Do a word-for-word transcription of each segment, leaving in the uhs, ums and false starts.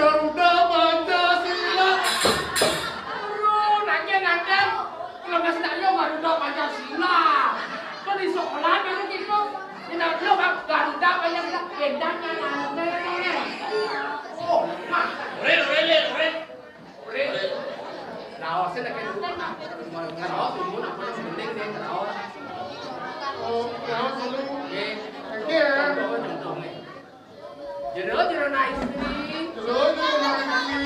Garuda Pancasila. Aduh, nanya, nanya. Kalau nggak senang, ya, Garuda Pancasila. Kok di sekolah baru gitu? Ini dulu, Bang, Garuda Pancasila. Bedanya nanti. Oh, Mas. Ore, ore, ore, ore. Ore. Raos, ini kayak gitu. Raos, ini apa yang penting, nih, raos. Oh, raos dulu. Oke. Oke, ya. Contohnya, contohnya. Jero, jero, nah, istri. Jero, jero, nah, istri.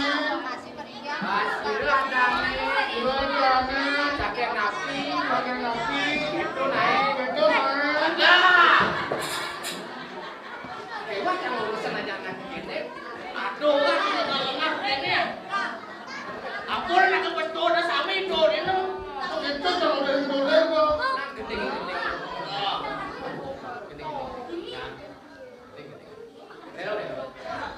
Nah, sira adane. Sira adane. Cakek napi. Cakek napi. Itu naik. Itu naik. Ada. Dewa yang urusan aja anak ini. Aduh, lah, kita kalau nggak ini ya. Ampun, anak kebetulan sami itu, ini. Itu kalau dari dulu, kok. Nah, gede, gede. Oh. Gede, gede. Nah.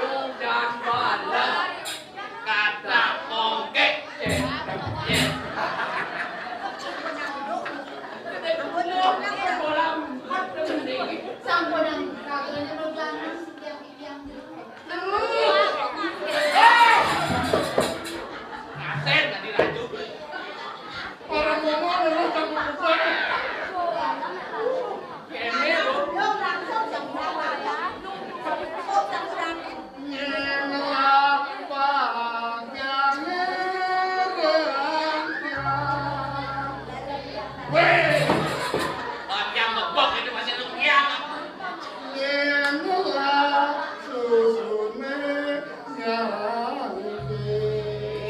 Udan bales. Kata pongkek. Cek, cek. Sampunan, katanya lu bangun, yang, yang. Kaset tadi laju. Orang ngomong, orang tak mau buka. Kene, lo. Lo langsung jam berapa? Jam sepuluh, jam berapa? Weh! Bang yang ngebok itu masih lu kiam.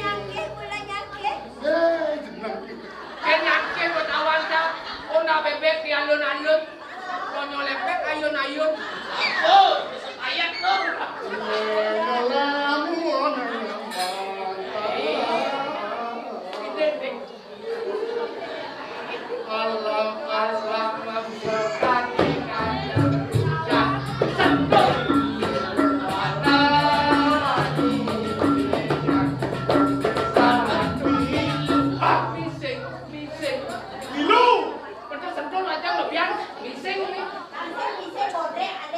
Nyangkeh, gula nyangkeh. Eh, jeneng. Kan nyangkeh buat awan, dah. Onda bebek di alun-alun. Konyo lepek ayun-ayun. Oh, besok ayat dong. Ini, ini. Allah, Allah, Milu. Betul, sentul aja lebihan, mising nih. Mising, mising, bodek, ada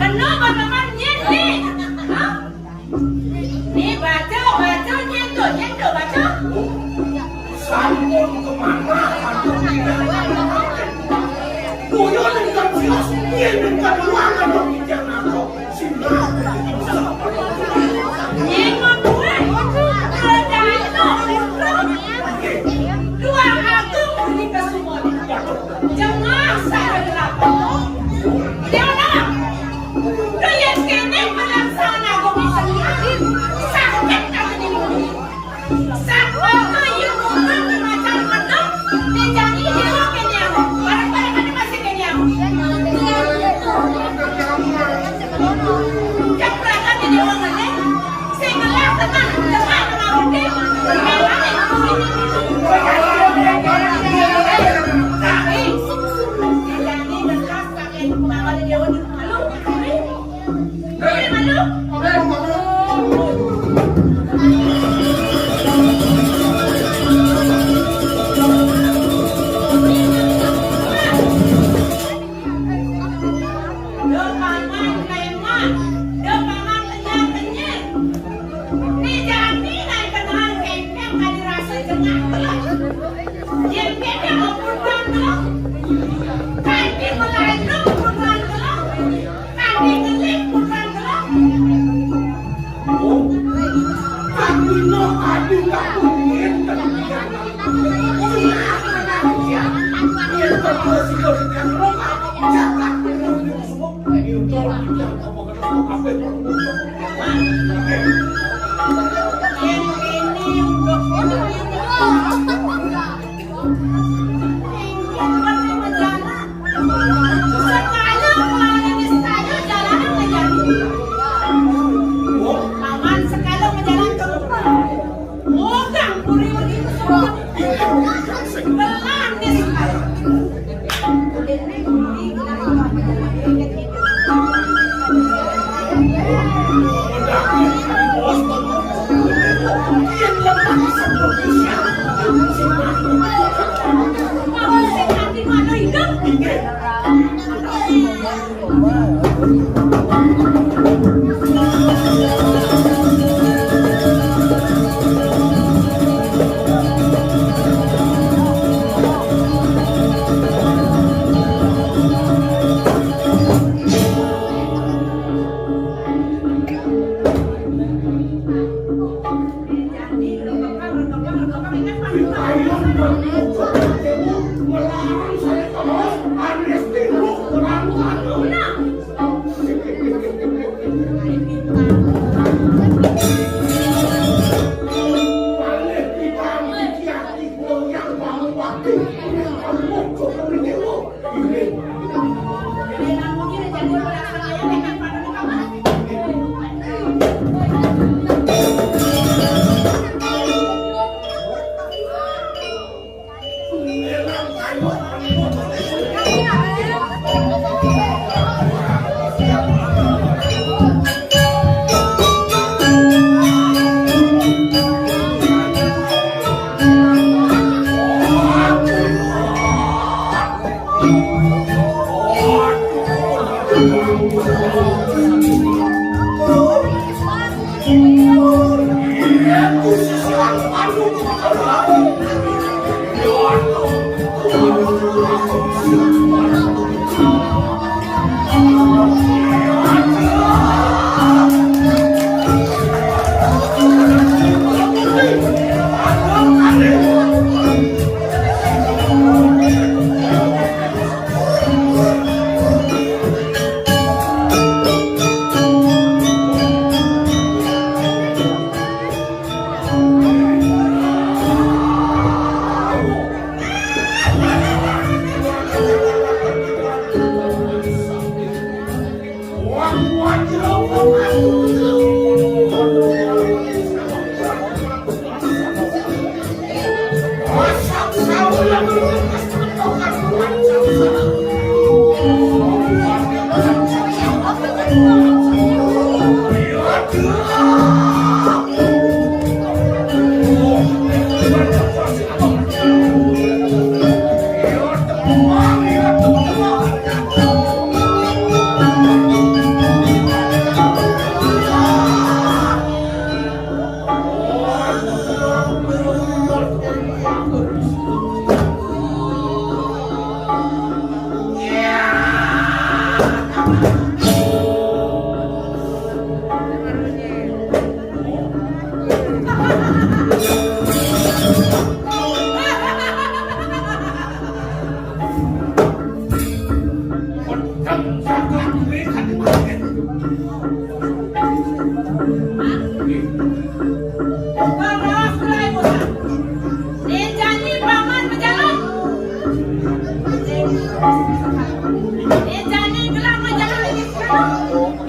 Kenapa teman nyinyi? Hah? Ni baca, baca, nyentuh, nyentuh, baca. Sampun kemana? Tuyul ningkat silas, yen ningkat luangan dong ikan aku. Sinau. Nyengon gue. Kerajaan itu. Dua aku murni ke sumur. Jengah saya berapa. Dia orang. Kaya kene pelaksana gumi sendiri. Sakit kata di bumi. Sakit kaya rumah di macam penuh. Dia jadi dia orang kenyang. Barang-barang ada masih kenyang. Dia berangkat jadi orang mana? Saya ngelak tenang. Tenang, tenang, oke? Dia jadi dekat. Ni jati nai kenal kengkeng kadi rasa jengah telah. Yen kengkeng mau purban telah. Kanti melai telah purban telah. Kanti ngelik purban telah. Oh, kanti no kanti tak pungin telah. Yen tak bersih kau di dalam rumah, jangan minum semua.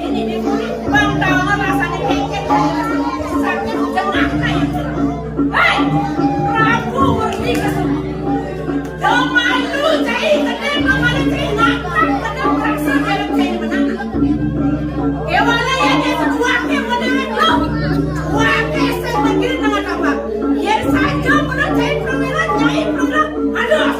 Ini di kulit bang tahu rasanya kengkek, sakit jengah kayak gitu. Hei, Prabu Murti Kesuma. Domai lu cai kedai, belum ada cai ngakak, kedai merasa dalam cai menang. Kewala ya dia sebuah yang menang lu. Wakil saya negeri dengan apa? Ya saja pernah cai perwira, nyai pernah. Aduh.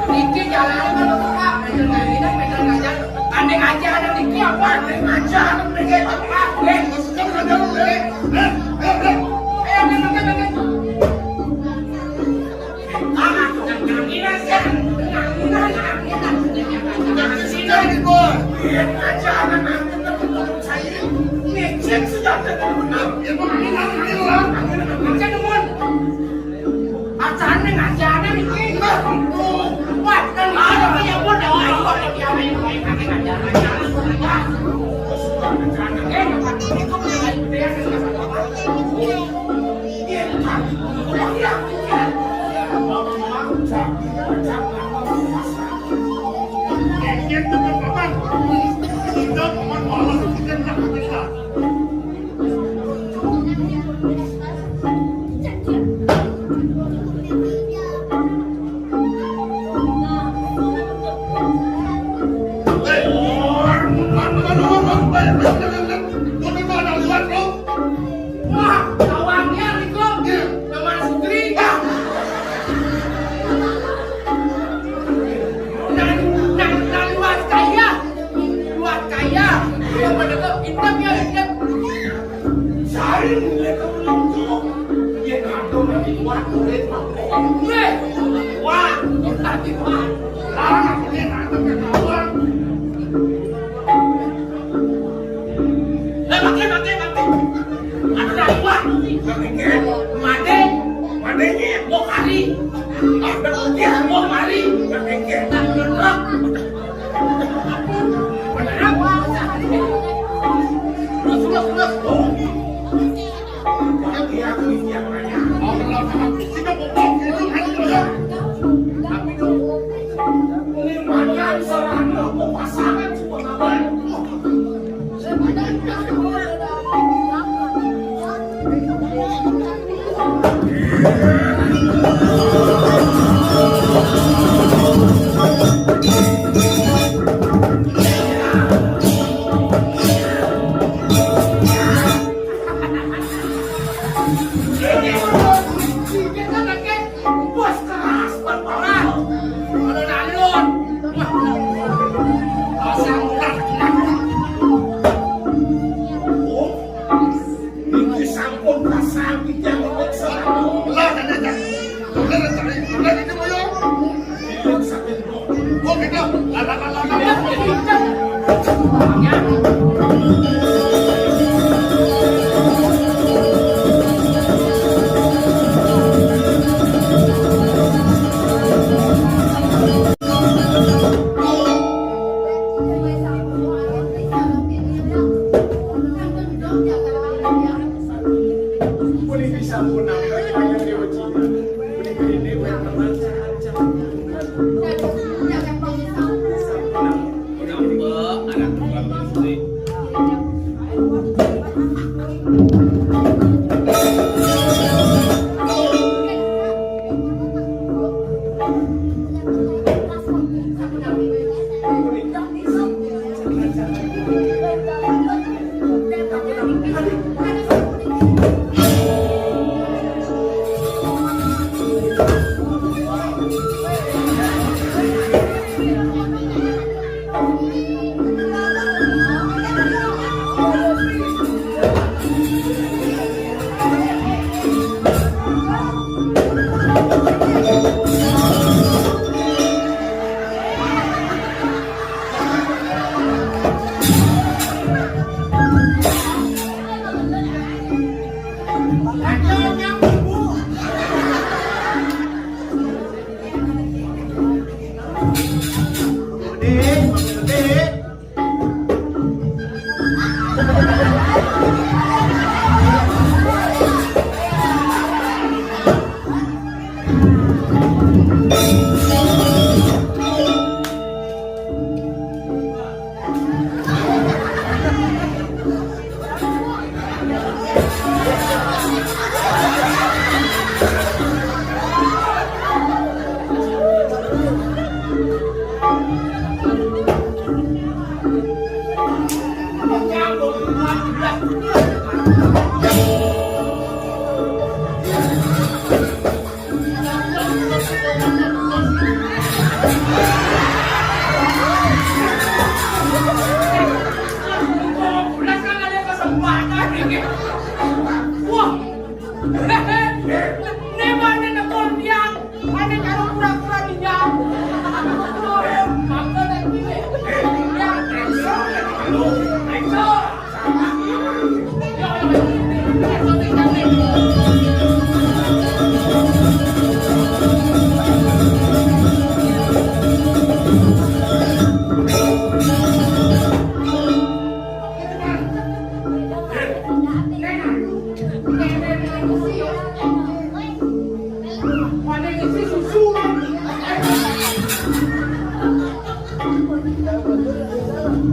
Niki jalan, Pak. Meter ngaji, meter ngaji. Andai aja ada niki apa? Andai aja ada niki apa? Eh, eh, eh, eh. Eh, eh, eh, eh. Wah, lawannya itu nama Sutri. Nang, nang, nang luas kaya. Luas kaya. Dia pada ke pindang ya, pindang. Saring dia ke pindang. Dia kantong dari luar, dari pangkong. Weh. Wah, tadi, wah. Larang aku dia kantong ke kawan. Eh, mati, mati, mati. Aduh, dah tua. Mati. Mati. Mau kari. Mau kari. Terus, terus, terus. Niki sampun pasang pijak. Lah, lah, lah, lah. Lah, lah, lah, lah.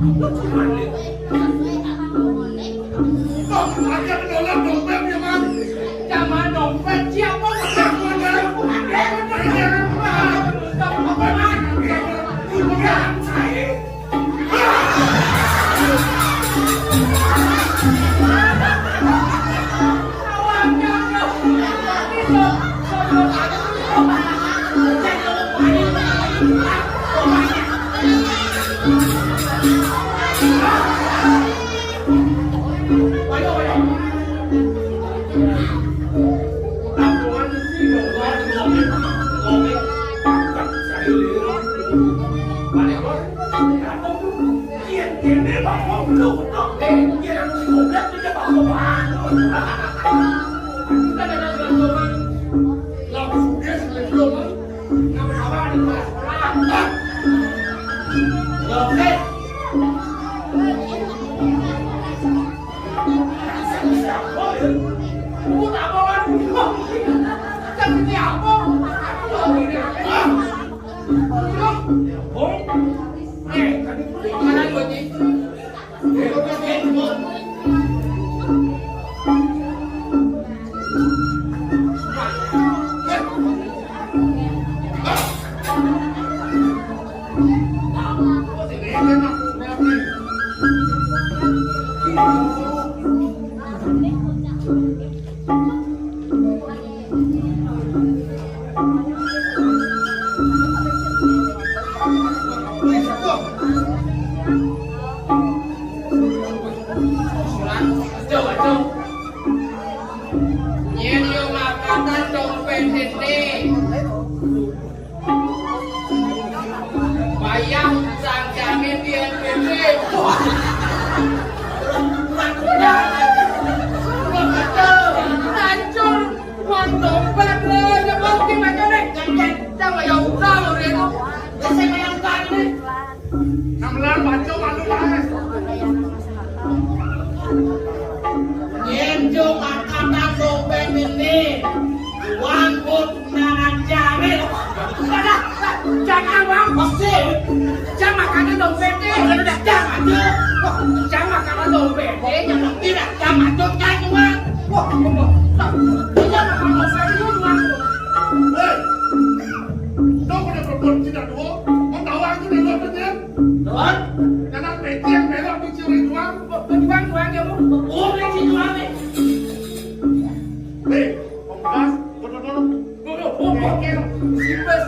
Kok ada penolak dompet ya, Mas? Zaman dompet siapa? Yen yo makatan dompet ente, bayar utang jane di N P P. Wah, hancur. Uang dompet, eh, ya mau gimana, Rek? Jangan, jangan ya utang, Rek. Biasa yang utang ini. Sampeyan baca malu, Mas. Yen Jumatan dompet ini, uang buat undangan jare. Jangan, Bang. Pasti. Jangan makan dompet ini. Jangan, Jum. Jangan makan dompet ini. Jangan, tidak. Jangan, Jum. Jangan, Jum. Wah, wah, wah. Tidak makan dompet ini, Bang. Hei. Dong, udah berbuat tidak dua. Mau tahu aku di luar negeri? Tuan, anak P T yang merah di Cilejuang. Berjuang, juang, ya, Bu. Oh, di Cilejuang, nih. Nih, Om Bas, duduk dulu. Duduk, duduk, duduk. Simpes.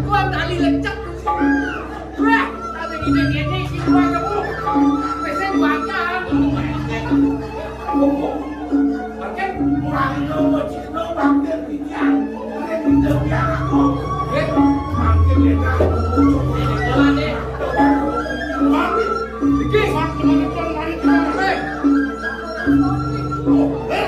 Tuan, tali lecek. Wah, tali gede-gede, Cilejuang, ya, Bu. Pesen banyak. Makin kurang lo, Cino, makin bijak. Makin bijak, biar aku. Makin bijak. Jalan, deh. Mari. Iki. Makin, makin, makin, makin. Oh, eh.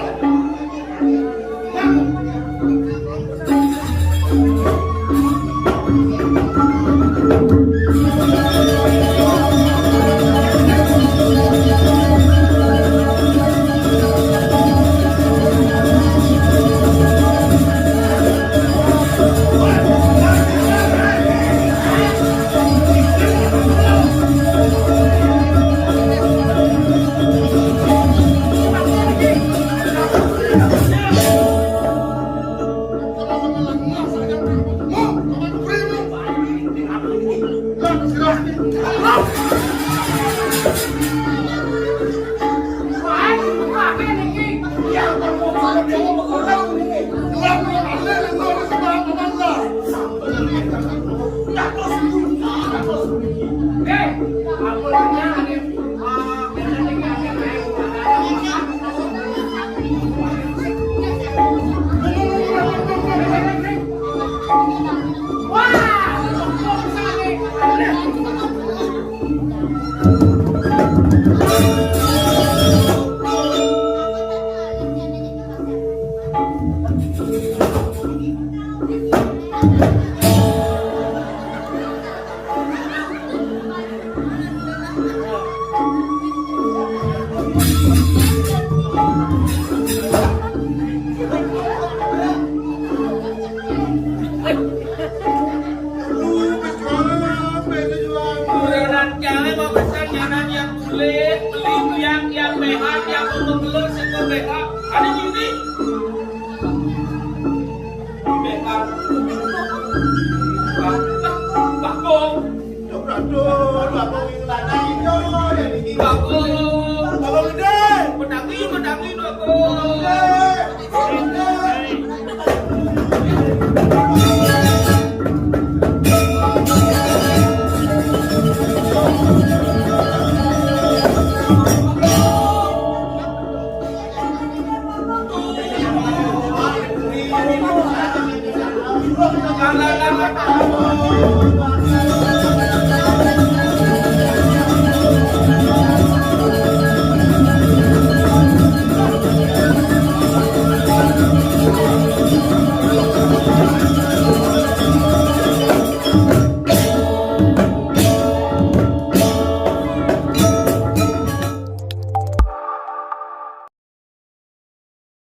Ngelur sing kok B A. Ane ngendi? B A. Bakung. Aduh, aduh, Bakung iki lanang iki, yo, ya iki. Bakung. Bakung gedhe. Menangi, menangi, Bakung. Bakung gedhe.